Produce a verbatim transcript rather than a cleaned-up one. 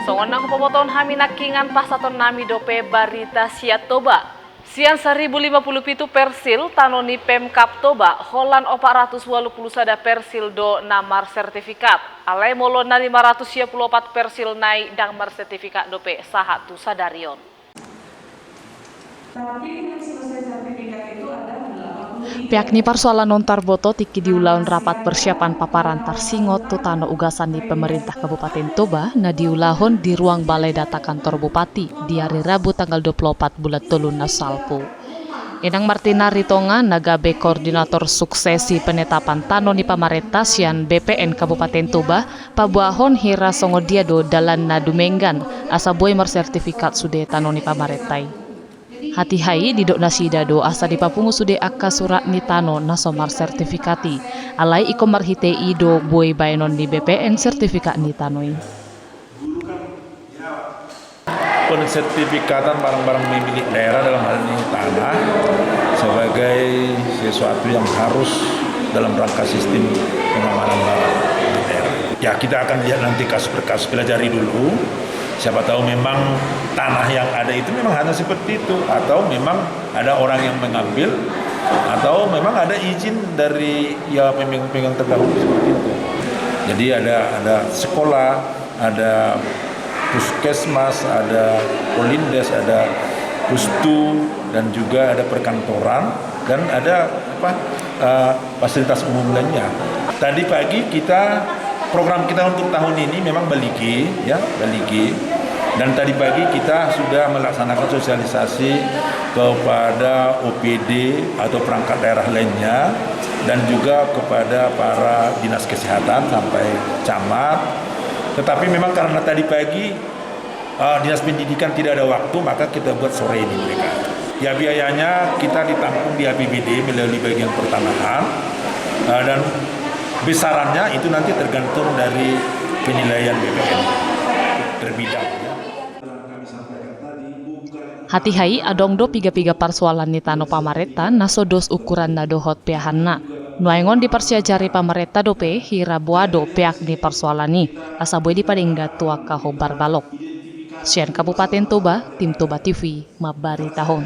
Songon na hupabotohon hami nangkiningan, pasahaton nami dope barita sian Toba. Sian saribu lima pulu pitu persil tano ni Pemkab Toba, holan opat ratus ualu pulu sada persil do na marsertifikat. Alai molo na lima ratus sia pulu opat persil nai ndang marsertifikat dope sahat tu sadari on. Peak ni parsoalan on tarboto tingki di ulaon rapat persiapan paparan tarsingot tu tano ugasan ni pemerintah Kabupaten Toba na diulahon di ruang Balai Data Kantor Bupati di ari Rabu tanggal dua pulu opat bulan tolu na salpu. Inang Martina Ritonga na gabe koordinator suksesi penetapan tano ni pamarenta sian B P N Kabupaten Toba paboahon hira songon dia do dalan na dumenggan asa boi marsertifikat sude tano ni pamarenta i. Hatiha i didok nasida do asa dipapungu sude angka surat ni tano na so marsertifikat i. Alai ingkon marhite i do boi baenon ni B P N sertifikat ni tano i. Pensertifikatan barang-barang milik daerah dalam hal ini tanah sebagai sesuatu yang harus dalam rangka sistem pengamanan barang milik daerah. Ya, kita akan lihat nanti kasus per kasus, pelajari dulu. Siapa tahu memang tanah yang ada itu memang hanya seperti itu, atau memang ada orang yang mengambil, atau memang ada izin dari, ya, pemegang, pemegang terdahulu seperti itu. Jadi ada, ada sekolah, ada puskesmas, ada polindes, ada pustu, dan juga ada perkantoran, dan ada apa, eh, fasilitas umum lainnya. Tadi pagi kita, program kita untuk tahun ini memang balige, ya, balige. Dan tadi pagi kita sudah melaksanakan sosialisasi kepada O P D atau perangkat daerah lainnya, dan juga kepada para dinas kesehatan sampai camat. Tetapi memang karena tadi pagi, eh, dinas pendidikan tidak ada waktu, maka kita buat sore ini mereka. Ya, biayanya kita ditampung di A P B D melalui bagian pertanahan, eh, dan besarannya itu nanti tergantung dari penilaian B P N per bidang, ya. Hatiha i adong do piga-piga parsoalan ni tano pamarenta na so dos ukuranna dohot peahanna. Nuaeng on diparsiajari pamarenta dope hira boha do peak ni parsoalan i asa boi dipadenggan tu angka hombar balok. Sian Kabupaten Toba, tim Toba T V mambaritahon.